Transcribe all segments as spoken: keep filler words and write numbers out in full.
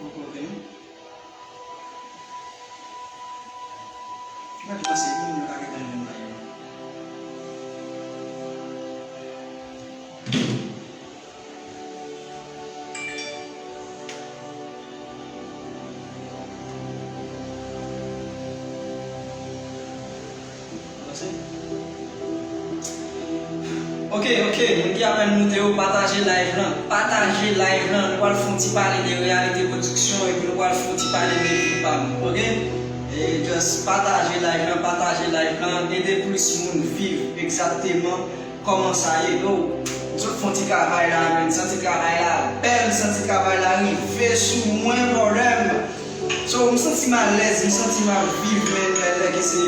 Poko gen. Mwen panse moun yo ta gentan jwenn bagay la. Avanse. Ok, ok, moun ki apèn moute yo, pataje live lan, pataje live lan, nou pral fè yon ti pale de Réalité Production epi nou pral fè yon ti pale de vi pa m, ok? E just pataje live lan, pataje live lan, ede plis moun viv egzakteman kòman sa ye, no. M sot fè yon ti travay la, men m santi travay la bèl, m santi travay la rive sou mwen, brother. So, m santi m alèz, m santi m ap viv, men, men, men, ki se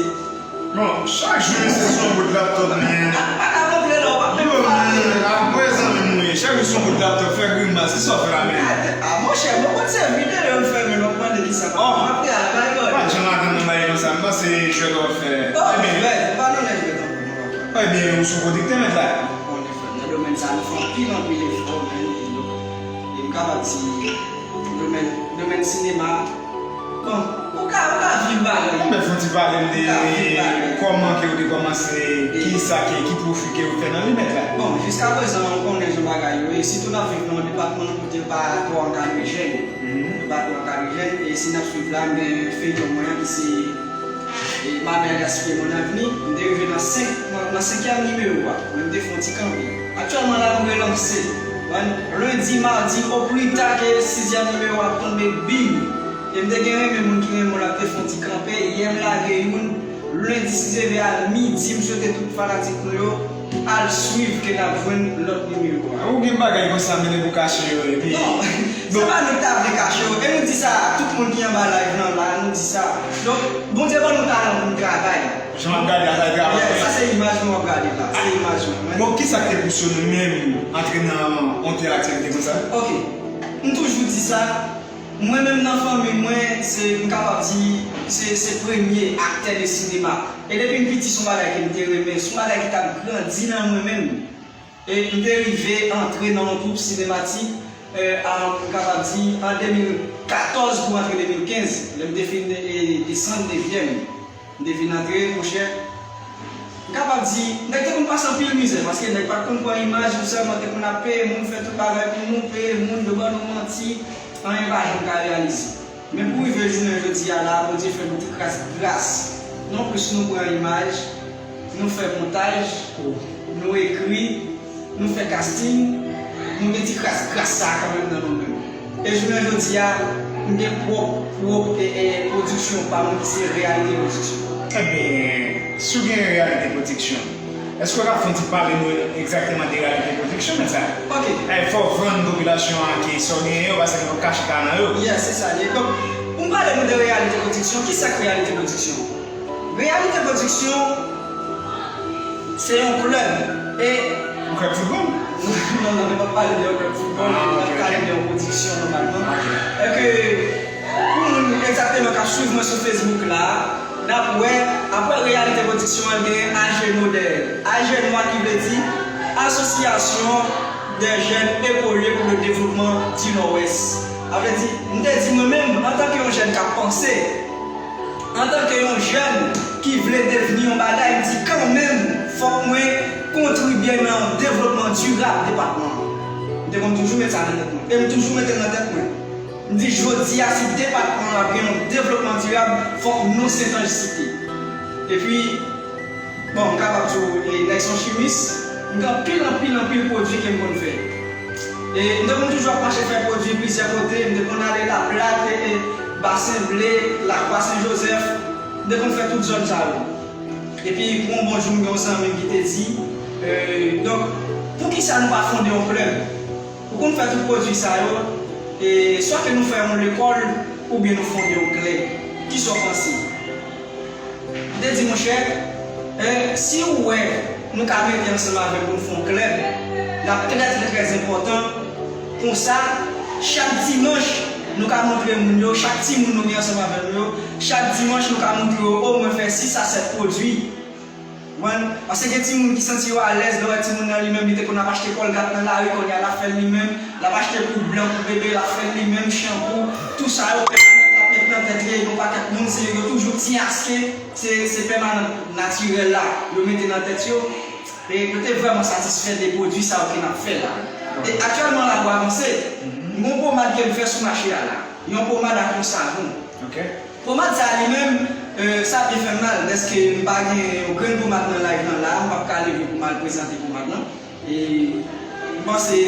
Bon, chak jou se sou yon bout laptòp, men. Pa ka gonfle non, w ap menm Yo, men, apre zanmi m, wi, chak jou sou yon bout laptòp, fè grimas, se sa w fè la, men. A, monchè, mwen konn se videyo m fè, men w ap mande kisa m ap travay, bro. Pa t janm atann nan bagay konsa, m panse jwèt w ap fè. Oh, jwèt, m pa nan jwèt ankò, non, papa. Ebyen, ou sou kote k te mèt la. Ou konnen, frè m, nan domèn sa, nou fè anpil, anpil efò, men, e nou, e m kapab di, domèn, domèn sinema, Bon, ou ka, ou ka viv bagay. Bon, men fè yon ti pale m de kòman ke ou te kòmanse, ki sa ke, ki pwofi ke ou fè nan li mèt la. Bon, jiskaprezan, ou konnen jan bagay yo ye. Sitou n ap viv nan yon depatman kote yo pa twò ankadre jèn. Yo pa twò ankadre jèn. E si n ap swiv la, m gen feyton mwen an ki se E Ma mère gaspille mon avenir, m te rive nan senk, nan, nan senkyèm nimewo a, men m te fè yon ti kanpe. Aktyèlman la, m relanse. Lendi, madi, oplita ke sizyèm nimewo a ap tonbe, bim! E m te gen renmen moun ki renmen w la, m te fè yon ti kanpe. Yè m lage youn, lendi, si Dye vle, a midi, m swete tout fanatik nou yo al swiv ke n ap jwenn lòt nimewo a. Ou gen bagay konsa mennen pou kache yo, epi Non, se pa nou ki ta vle kache yo. E nou di sa a tout moun ki anba live lan la, nou di sa. Donk, Bondye ban nou talan pou n travay. Jan w ap gade a, sa e travay. Yeah, sa se imaj mwen w ap gade la. Se imaj mwen. Bon, kisa k te pouse nou menm antre nan yon tèl aktivite konsa? Ok. M toujou di sa. Mwen menm nan fanmi mwen, se, m kapab di, se, se premye aktè de sinema. E depi m piti, se yon bagay ke m te renmen, se yon bagay ki t ap grandi nan mwen menm. E m te rive antre nan yon twoup sinematik, e, a, m kapab di, an de mil katòz pou antre de mil kenz, lè m te fin, e, desann nevyèm. M te vin antre, monchè. M kapab di, nèg te konn pase anpil mizè, paske nèg pa t konn pran imaj, nou sèlman te konn ap peye moun, fè tout bagay pou nou, peye moun, yo ban nou manti, anyen pa janm ka reyalize. Men pou rive jounen jodi a la, Bondye fè nou ti kras gras. Non plis nou pran imaj, nou fè montaj, nou ekri, nou fè casting, nou gen ti kras gras sa a kanmenm nan nou menm. E jounen jodi a, m gen pwòp, pwòp, e, e, pwodiksyon pa m ki se Réalité Production. Ebyen, si w gen Réalité Production, èske w ka fè yon ti pale nou egzakteman de Réalité Production, men sa? Ok. E, fò w vann popilasyon an ke sa w genyen yo, paske nou kache talan yo. Yeah, se sa l ye. Donk, pou m pale nou de Réalité Production, kisa k Réalité Production? Réalité Production, se yon klèb. E Yon klèb foutbòl? Non, non, nou p ap pale de yon klèb foutbòl, nou ap pale de yon pwodiksyon nòmalman. Ok. E ke, pou moun egzakteman k ap swiv mwen sou Facebook la, n ap wè, apre Réalité Production an, gen Ajenò dèyè l. Ajenò a ki vle di Association des Jeunes Écoliers pour le Développement du Nord-Ouest. Sa vle di, m te di mwen menm, antanke yon jèn k ap panse, antanke yon jèn ki vle devni yon bagay, m di kanmenm, fòk mwen kontribye nan yon devlopman dirab depatman an. M te konn toujou met sa nan tèt mwen. E m toujou mete l nan tèt mwen. M di, jodi a, si depatman an ap gen yon devlopman dirab, fòk non Sentanj site. Epi, bon, m kapab di w, e, nèg se yon chimis, m gen anpil, anpil, anpil pwodui ke m konn fè. E m te konn toujou ap mache fè pwodui plizyè kote, m te konn ale Laplat, e, e, Basen Ble, Lakwa Sen Jozèf, m te konn fè tout zòn sa yo. Epi, pou yon bon jou, m gen yon zanmi m ki te di, e, donk, poukisa nou pa fonde yon klèb? Pou konn fè tout pwodui sa yo, e, swa ke nou fè yon lekòl, oubyen nou fonde yon klèb. Kisa w panse? M te di, monchè, e, si w wè nou ka mete ansanm avè l pou n fè yon klèb, l ap trè, trè, trè enpòtan. Konsa, chak dimanch, nou ka montre moun yo, chak timoun nou gen ansanm avè nou yo, chak dimanch, nou ka montre yo omwen fè sis a sèt pwodui. Ou konprann? Paske gen timoun ki santi yo alèz, lè w wè timoun nan li menm, li te konn ap achte kòlgat nan lari, kounye a l ap fè l li menm, L ap achte poud blan pou bebe, l ap fè l li menm, chanpou, tou sa yo pèmanan, l ap met nan tèt li, yon pakèt moun, se yo toujou ti aske, se, se pèmanan natirèl la, yo mete nan tèt yo. E yo te vrèman satisfè de pwodui sa yo ke n ap fè la. E aktyèlman, labo avanse, m gon pomad ke m fè sou mache a la. Yon pomad ak yon savon. Pomad sa a li menm, euh, sa byen fè m mal, dèske m pa gen yon grenn pomad nan live lan la, m p ap ka leve pou m al prezante pomad lan. E m panse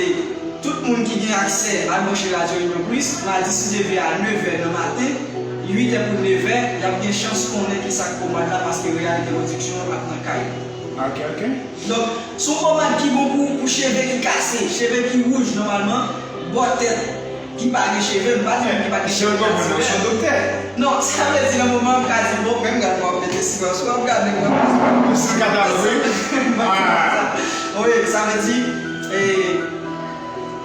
tout moun ki gen aksè al branche Radyo Inyon Plis, madi sis de ve a nevè nan maten, uitè pou nevè, y ap gen chans konnen kisa k pomad la, paske Reyalite Pwodiksyon ap nan kay. Ok, ok. Donk, se yon pomad ki bon pou, pou cheve ki kase, cheve ki wouj nòmalman, bò tèt ki pa gen cheve, m pa di moun ki pa gen cheve ki atire. Non, sa vle di nan moman m ka di, bon, menm gad mwen ap mete siga sou, ap gade mwen. Wi, sa vle di, e,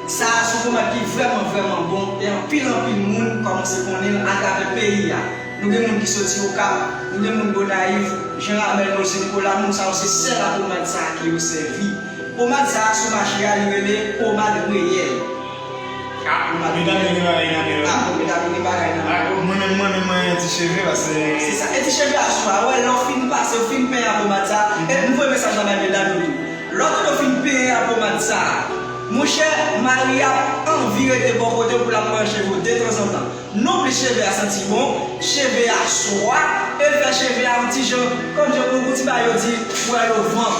sa a se yon pomad ki vrèman, vrèman bon, e anpil, anpil moun kòmanse konnen l atravè peyi a. Nou gen moun ki soti Okap, nou gen moun Gonayiv, Jan Ramèl, Nolse Nikola, moun sa yo se sèl a pomad sa a ke yo sèvi. Pomad sa a sou mache a, li rele pomad reyèl. Ah, medam yo gen bagay nan men yo. Ah, bon, medam yo gen bagay nan men yo. Mwen menm, mwen menm, mwen gen ti cheve, paske... Se sa, e ti cheve a sou a, wè, lè w fin pase, w fin penyen a pomad sa a, e m voye mesaj la bay medam yo tou. Lè w tande w fin penyen a pomad sa a, monchè, mari a ap anvi rete bò kote w pou l ap pran cheve w detanzantan. Nonplis cheve a santi bon, cheve a swa, e l fè cheve a yon ti jan, kòm jan yon ti bagay yo di, pwèl o van.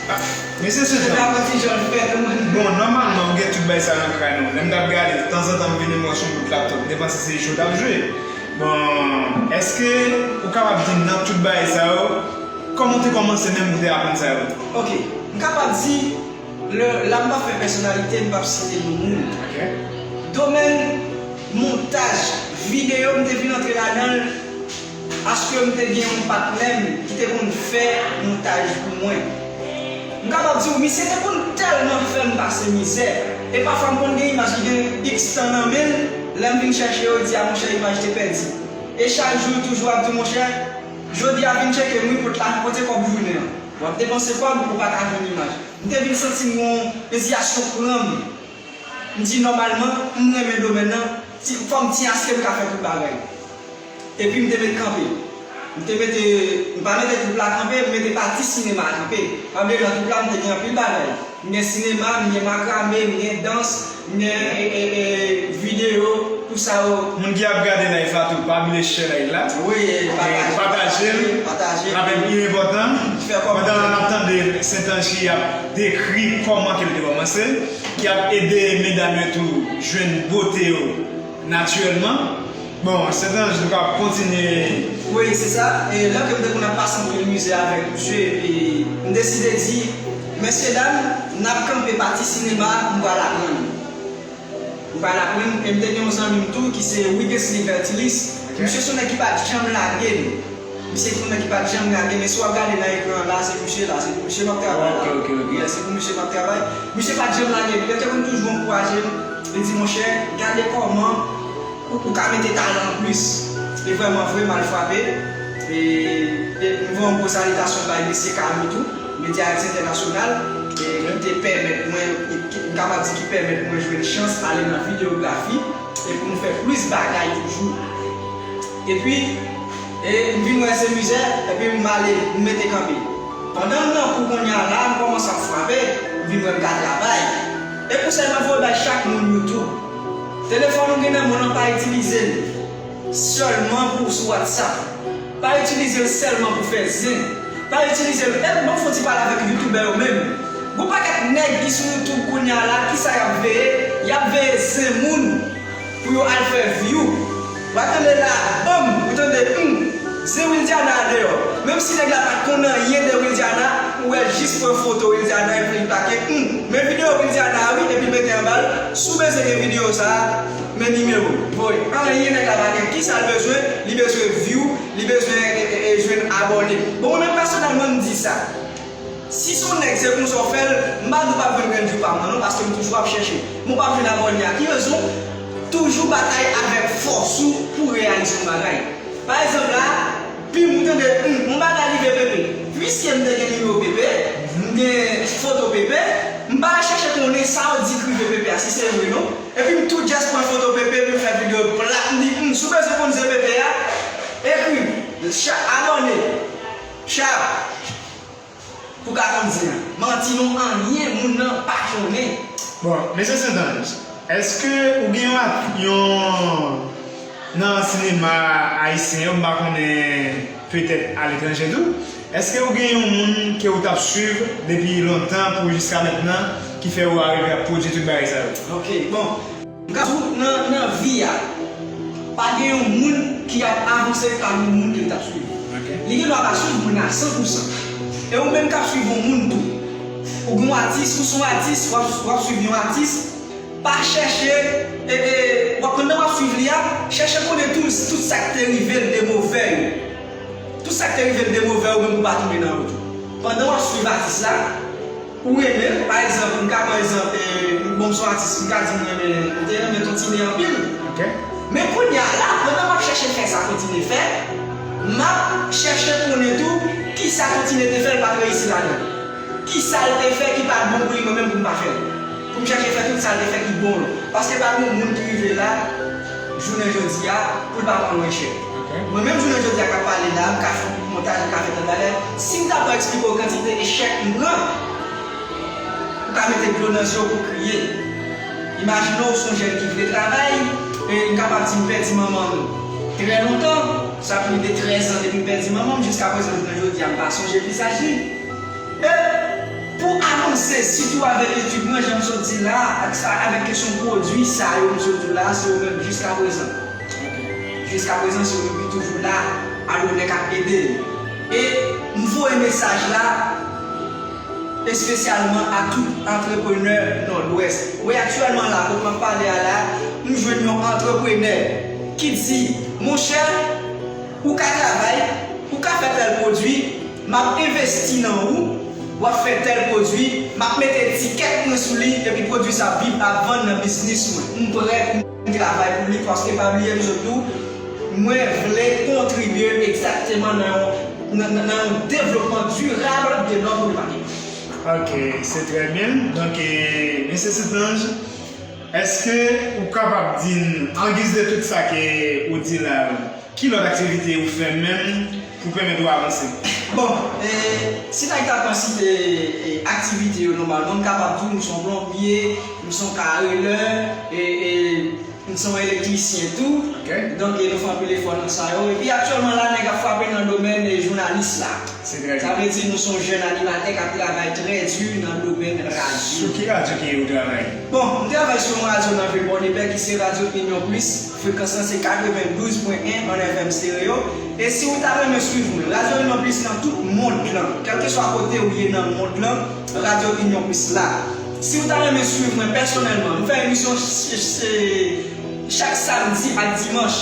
Ah, mesye Sultan. Cheve a yon ti jan l fè tou. Bon, nòmalman, ou gen tout bagay sa nan kran ou. Lè m t ap gade, tanzantan m vin wè w sou bout laptop, m te panse se jwe w t ap jwe. Bon, èske ou kapab di m nan tout bagay sa yo, kòman w te kòmanse menm pou w te aprann sa yo? Ok, m kapab di, lè, la m p ap fè pèsonalite, m p ap site non moun. Ok. Domèn montaj videyo, m te vin antre ladan l, paske m te gen yon patnè m ki te konn fè montaj pou mwen. M kapab di w, misye te konn tèlman fè m pase mizè, e pafwa m konn gen imaj ki gen iks tan nan men l, lè m vin chèche yo, li di, a monchè, imaj te pèdi. E chak jou, l toujou ap di, monchè, jodi a vin tcheke m wi, pot la, kote kòb jounen an? W ap depanse kòb, ou pa ka jwenn imaj. M te vin santi m gon eziyasyon pran m. M di nòmalman, m renmen domèn nan, ti, fò m ti aske m ka fè tout bagay. Epi m te met kanpe. M te mete, m pa mete twoup la kanpe, m mete pati sinema a kanpe. Pa bliye nan twoup la, m te gen anpil bagay. M gen sinema, m gen makrame, m gen dans, m gen, e, e, e, videyo, tout sa yo. Moun ki ap gade live la tou, pa bliye share live la. Wi, e, pataje. Pataje l. Pataje. Rapèl pi enpòtan. Fè kòmantè. Pandan n ap tande Sentanji ap dekri kòman ke l te kòmanse, ki ap ede medam yo tou jwenn bote yo natirèlman. Bon, Sentanji, nou ka kontinye. Wi, se sa. E lè ke m te konn ap pase anpil mizè avèk misye, epi m deside di, mesyedam, n ap kanpe pati sinema, m pral aprann. M pral aprann, e m te gen yon zanmi m tou ki se Wigesley Vertilis. Ok. Misye se yon nèg ki pa t janm lage m. Misye se yon nèg ki pa t janm lage m. E si w ap gade nan ekran an la, se misye la, se pou misye m ap travay la. Ok, ok, ok. Yeah, se pou misye m ap travay. Misye pa t janm lage m. Li te konn toujou ankouraje m. Li di, monchè, gade kòman ou, ou ka mete talan anplis. E vrèman vre, m al frape. E, e m voye yon gwo salitasyon bay mesye Kami tou. Medyarix Entènasyonal, e ki te pèmèt mwen, e ki, m kapab di ki pèmèt mwen jwenn chans ale nan videyografi, e pou m fè plis bagay toujou. Epi, e m vin wè se mizè, epi m ale, m mete kanpe. Pandan m nan kou kounye a la, m kòmanse ap frape, m vin wè m ka travay. E konsèy m ap voye bay chak moun YouTube. Telefòn ou gen nan men w lan, pa itilize l sèlman pou sou WhatsApp. Pa itilize l sèlman pou fè zen. Pa itilize l, e ban m fè yon ti pale avèk youtubè yo menm. Gon pakèt nèg ki sou YouTube kounye a la, kisa y ap veye? Y ap veye zen moun pou yo al fè view. W ap tande la, banm, ou tande, hmm, zen Wildiana a deyò. Menm si nèg la pa t konn anyen de Wildiana, ou wè l jis pran foto Wildiana epi li make, hmm, men videyo Wildiana a wi, epi l mete anba l, si w bezwen gen videyo sa a, men nimewo m. Voye. Anyen nèg la pa gen. Kisa l bezwen? Li bezwen view, li bezwen, e, e, e, jwenn abòne. Bon, mwen menm pèsonèlman, m di sa. Si se yon nèg, se konsa w fè l, m pa di w p ap jwenn grenn view pa m nan non, paske m toujou ap chèche. Men w p ap jwenn abòne a. Ki rezon? Toujou batay avèk fòs ou pou w reyalize yon bagay. Pa egzanp la, pi m tande, hmm, yon bagay rive Pepe. Piske m te gen nimewo Pepe, m gen foto Pepe, m pa al chèche konnen sa yo di k rive Pepe a, si se vre non. Epi m tou just pran foto Pepe, epi m fè videyo plat, m di, hmm, si w bezwen konn se Pepe a, ekri m, Cha-, abòne, Chab, pou w ka konn zen an. Manti non, anyen moun nan pa konnen. Bon, mesye Sentanj, èske ou gen yon, yon nan sinema ayisyen yo, m pa konnen, petèt aletranje tou, èske ou gen yon moun ke ou t ap swiv depi lontan pou jiska mentnan ki fè ou arive ap pwodui tout bagay sa yo? Ok, bon, m ka di w nan, nan vi a, pa gen yon moun ki ap avanse pami moun ke l t ap swiv. Ok. Li gen dwa pa swiv moun nan a san pou san. E ou menm k ap swiv yon moun tou. Ou gen yon atis, ou se yon atis, w ap, w ap swiv yon atis, pa chèche, e, e, w ap, pandan w ap swiv li a, chèche konnen tou, tout sa k te rive l de movè yo. Tout sa k te rive l de movè yo, menm pou w pa tonbe nan yo tou. Pandan w ap swiv atis la, ou renmen l, pa egzanp, m ka pran egzanp, e, bon, m se yon atis, m ka di m renmen, m te renmen Ton Tine anpil. Ok. Men kounye a la, pandan m ap chèche fè sa Ton Tine fè, m ap chèche konnen tou kisa Ton Tine te fè l pa t reyisi ladan l. Kisa l te fè ki pa t bon pou li, mwen menm pou m pa fè l. Pou m chèche fè tout sa l te fè ki bon. Paske pa gen moun ki rive la, jounen jodi a, pou l pa pran mwen chè. Ok. Mwen menm jounen jodi a k ap pale la, m ka fè montaj, m ka fè tèl bagay. Si m ta pran eksplike w kantite echèk m pran, ou ka mete dlo nan je w pou w kriye. Imajine w, w se yon jèn ki vle travay, e m kapab di m pèdi manman m trè lontan, sa plis de trèz an depi m pèdi manman m, jiska prezan jounen jodi a m pa sonje vizaj li. E pou avanse, sitou avèk etid mwen, jan m sot di la, ak sa, avèk kesyon pwodui sa yo m sot di w la, se yo menm jiska prezan. Jiska prezan, se yo menm ki toujou la, al onè k ap ede yo. E m voye mesaj la espesyalman a tout antreprenè Nòdwès. Wi, aktyèlman la, kot m ap pale a la, m jwenn yon antreprenè ki di, monchè, ou ka travay, ou ka fè tèl pwodui, m ap envesti nan ou, w ap fè tèl pwodui, m ap mete etikèt mwen sou li, epi pwodui sa ap viv, ap vann nan biznis mwen. M prè pou m travay pou li, paske pa bliye m sot tou, mwen vle kontribye egzakteman nan yon, nan, nan, nan yon devlopman dirab de Nò Komipaken. Ok, se trè byen. Donk, e, mesye Sentanj, èske ou kapab di n, an giz de tout sa ke ou di la, ki lòt aktivite ou fè menm pou pèmèt ou avanse? Bon, e, si n ta pran site, e, aktivite yo nòmalman, m kapab di w m se yon plonbye, m se yon karelè, e, e, m se yon elektrisyen tou. Ok. Donk, e, nou fè anpil efò nan sa yo. Epi aktyèlman la, nèg ap frape nan domèn, e, jounalis la. Se trè byen. Sa vle di nou se yon jèn animatè k ap travay trè di nan domèn radyo. Sou ki radyo ke ou travay? Bon, m travay sou yon radyo nan vil Pòdepè ki se Radyo Inyon Plis. Frekans lan se katrevendouz pwen en an F M stereo. E si ou ta renmen swiv mwen, Radyo Inyon Plis nan tout mond lan, kèlkeswa kote ou ye nan mond lan, Radyo Inyon Plis la. Si ou ta renmen swiv mwen pèsonèlman, m fè emisyon ch-, ch-, chak samdi ak dimanch,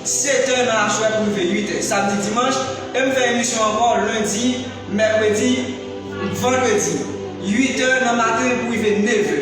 sèt è nan aswè pou rive uit è, samdi, dimanch, e m fè emisyon ankò lendi, mèkredi, vandredi, uit è nan maten pou rive nèf è.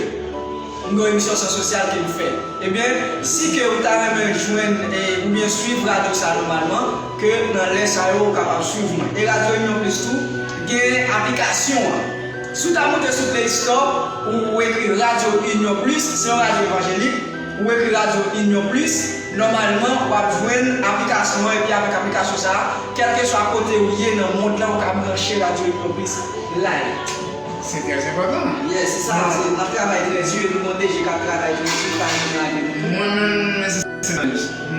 M gen yon emisyon san sosyal ke m fè. Ebyen, si ke ou ta renmen jwenn, e, oubyen swiv radyo sa nòmalman, ke nan lè sa yo ou kapab swiv mwen. E Radyo Inyon Plis tou, gen aplikasyon an. Si w ta moute sou Play Store, ou, ou ekri Radyo Inyon Plis, se yon radyo evanjelik, ou ekri Radyo Inyon Plis, nòmalman, w ap jwenn aplikasyon an, epi avèk aplikasyon sa a, kèlkeswa kote ou ye nan mond lan, ou ka branche Radyo Inyon Plis live. Se trè enpòtan. Yes, se sa, se, n ap travay trè di, nou gen yon D J k ap travay trè di, pa janm lage nou. Mwen menm, mesye Sentanj, m,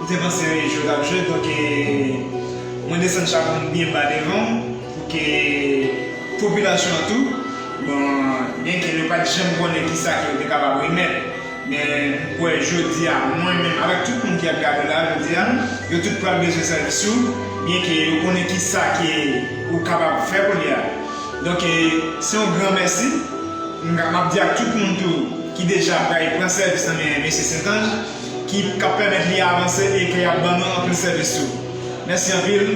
m te panse jwe w t ap jwe, donk, e, mwen desann chapo m byen ba devan w. Pou ke popilasyon an tou, bon, byenke yo pa t janm konnen kisa ke yo te kapab remèt, men m kwè jodi a, mwen menm, avèk tout moun ki ap gade w la, jodi a, yo tout pral bezwen sèvis ou, byenke yo konnen kisa ke ou kapab fè pou li a. Donk, e, se yon gran mèsi. M ka, m ap di ak tout moun tou ki deja bay pran sèvis nan men mesye Sentanj, ki, k ap pèmèt li avanse e ke y ap ban nou anpil sèvis tou. Mèsi anpil.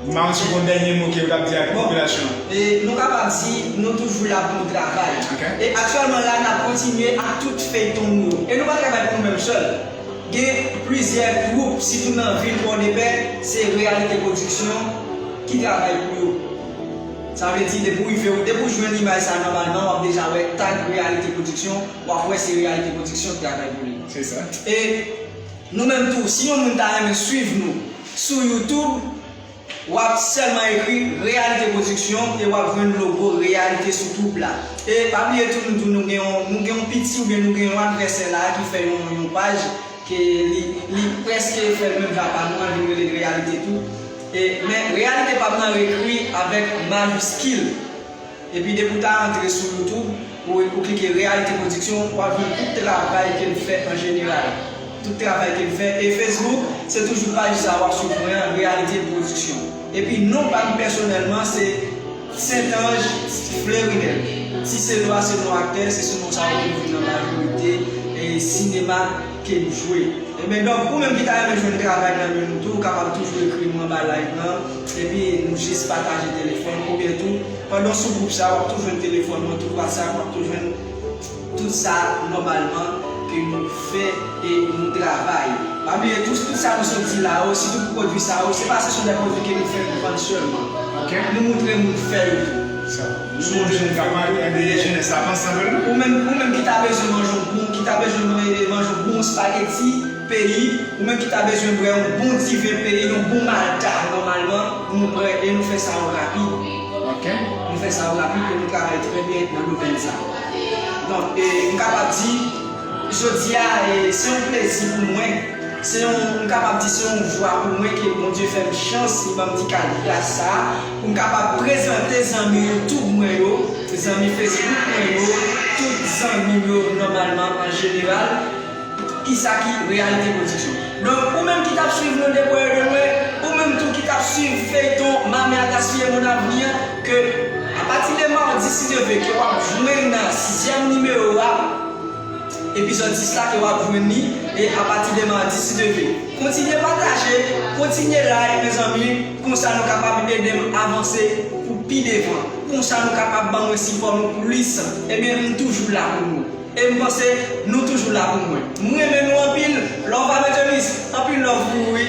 M pa konn si w gen yon dènye mo ke w t ap di ak popilasyon an. E nou kapab di, nou toujou la pou nou travay. Ok. E aktyèlman la, n ap kontinye ak tout feyton nou yo. E nou pa travay pou nou menm sèl. Gen plizyè gwoup, sitou nan vil Pòdepè, se Reyalite Pwodiksyon ki travay pou yo. Sa vle di, depi w rive, depi w jwenn imaj sa nòmalman, w ap deja wè tag Réalité Production, w ap wè se Réalité Production ki travay pou li. Se sa. E nou menm tou, si yon moun ta renmen swiv nou sou YouTube, w ap sèlman ekri Réalité Production e w ap jwenn logo Réalité sou YouTube la. E pa bliye tou, nou tou, nou gen yon, nou gen yon piti oubyen nou gen yon advèsè la ki fè yon, yon paj ke li, li prèske fè l menm jan pa nou an, li rele Réalité tou. E, men Réalité pa m nan ekri avèk majiskil. Epi depi w ta antre sou YouTube, ou, ou klike Réalité Production, w ap jwenn tout travay ke l fè an jeneral. Tout travay ke l fè. E Facebook, se toujou paj sa w ap swiv mwen an, Réalité Production. Epi non pa m pèsonèlman, se Saint-Ange Fleurinel. Ti Selo a se non aktè, se sou non sa w ap vin nan majorite, e, sinema ke m jwe. Ebyen, donk, ou menm ki ta renmen jwenn travay nan men nou tou, ou kapab toujou ekri nou anba live lan, epi nou jis pataje telefòn, oubyen tou, pandan w sou gwoup sa, w ap tou jwenn telefòn mwen, tout WhatsApp, w ap tou jwenn tout sa nòmalman ke nou fè e nou travay. Pa bliye tou, tout sa nou sot di la yo, sitou pou pwodui sa yo, se pa, se son de pwodui ke nou fè pou vann sèlman. Ok. Nou montre moun fè yo tou. Sa. Nou montre moun fè yo tou. Ou menm, ou menm ki ta bezwen manje yon bon, ki ta bezwen manje, manje yon bon espageti peyi, ou menm ki ta bezwen bwè yon bon diven peyi, yon bon malta, nòmalman, nou prè e nou fè sa yo rapid. Ok. Nou fè sa yo rapid e nou travay trè byen nan domèn sa. Donk, e, m kapab di, jodi a, e, se yon plezi pou mwen. Se yon, m kapab di se yon jwa pou mwen ke Bondye fè m chans, li ban m ti kal gras sa a, pou m kapab prezante zanmi YouTube mwen yo, zanmi Facebook mwen yo, tout zanmi m yo nòmalman an jeneral, kisa ki Réalité Production. Donk, ou menm ki t ap swiv nou de prè e de lwen, ou menm tou ki t ap swiv feyton Mame a gaspiye mon avenir an, ke apati de madi, si Dye vle, ke w ap jwenn sizyèm nimewo a, epizòd dis la, ke w ap jwenn li, e apati de madi, si Dye vle. Kontinye pataje, kontinye like, mezanmi, konsa nou kapab ede m avanse pou pi devan. Konsa nou kapab ban mwen sipò nou plis. Ebyen, m toujou la pou nou. E m panse nou toujou la pou mwen. M renmen nou anpil. Love a Mettelis, anpil love pou ou, wi.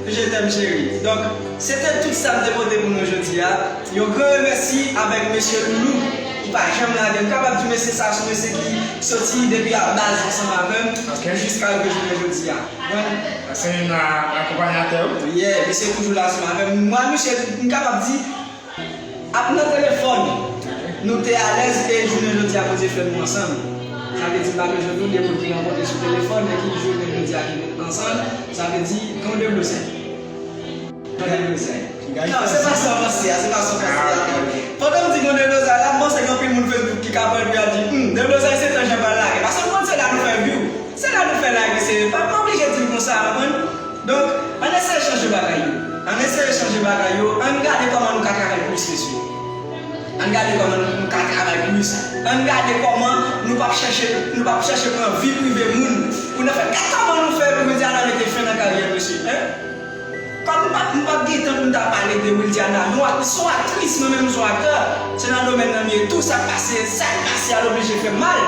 Je t'aime, chérie. Donk, se te tout sa m te pote pou nou jodi a. Yon gran remèsi avèk mesye Loulou, ki pa janm lage m. M kapab di mesye sa, se yon mesye ki soti depi a baz ansanm avè m, ok, jiska rive jounen jodi a. Bon. Se yon, a, akonpanyatè ou? Yeah, misye toujou la ansanm avè m. Mwen, misye, m kapab di, ap nan telefòn, nou te alèz e jounen jodi a, Bondye fè nou ansanm. Sa vle di, m pa bezwen nou de moun ki rankontre sou telefòn, men ki jounen jodi a ki met nou ansanm. Sa vle di, gen yon deblozay. Gen yon deblozay. Non, se pa sa w panse a, se pa sa w panse a. Ah, ok. Pandan m di gen yon deblozay la, m panse gen anpil moun Facebook ki ka pran l pou y ap di, hmm, deblozay se tan jan pral lage. Paske m konn se la nou fè view. Se la nou fè like, se pa, pa oblije di l konsa, konprann? Donk, ann eseye chanje bagay yo. Ann eseye chanje bagay yo. Ann gade kòman nou ka travay plis, mesye. Ann gade kòman nou, nou ka travay plis. Ann gade kòman nou p ap chèche, nou p ap chèche pran vi prive moun. Pou n ap fè, gad kòman nou fè pou Wildiana mete fen nan karyè l, mesye, en? Kòm nou p ap, nou p ap gen tan pou n ta pale de Wildiana, yon aktris, mwen menm m se yon aktè, se nan domèn nan m ye tou, sa k pase, sa k pase a l oblije fè m mal.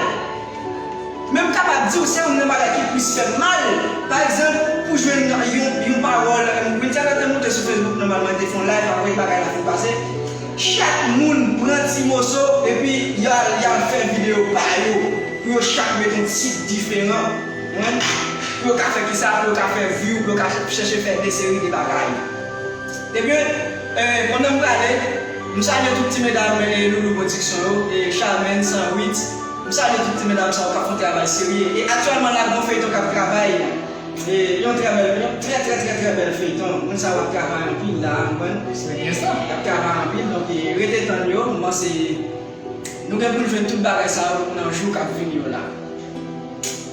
Men m kapab di w se youn nan bagay ki plis fè m mal. Pa egzanp, pou jwenn yon, yon pawòl, Wildiana te monte sou Facebook nòmalman, te fè yon live apre bagay la fin pase. Chak moun pran ti moso epi y al, y al fè videyo pa yo. Pou yo chak met yon tit diferan. Konprann? Pou yo ka fè kisa? Pou yo ka fè view, pou yo ka chèche fè de seri de bagay. Ebyen, eh, pandan m prale, m salye tout ti medam, eh, Loulou Production yo, eh, Charmaine, Sanwit. M salye tout ti medam sa yo k ap fè yon travay serye. E aktyèlman la, gen yon feyton k ap travay. E yon trè bèl, yon trè, trè, trè, trè bèl feyton. Moun sa yo ap travay anpil la, konprann? Se byen sa. Y ap travay anpil, donk, eh, rete tann yo. M panse nou gen pou n jwenn tout bagay sa yo nan jou k ap vini yo la.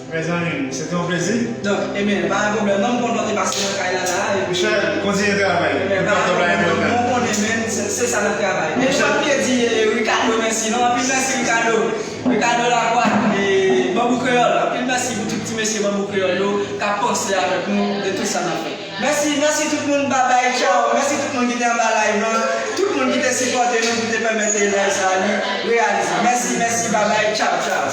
Mezanmi, se te yon plezi. Donk, ebyen, pa gen pwoblèm non, m kontan te pase nan kay la la, epi Michel, kontinye travay. Ebyen, pa gen pwoblèm non, mwen konnen, men, se, se sa n ap travay. Men m pa bliye di, eh, Ricardo mèsi non, anpil mèsi Ricardo. Ricardo Lacroix, eh, Banbou Kreyòl, anpil mèsi pou tout ti mesye Banbou Kreyòl yo k ap panse avèk nou de tout sa n ap fè. Mèsi, mèsi tout moun, babay, tchaw. Mèsi tout moun ki te anba live lan, tout moun ki te sipòte nou, ki te pèmèt live sa li reyalize. Mèsi, mèsi, babay, tchaw, tchaw.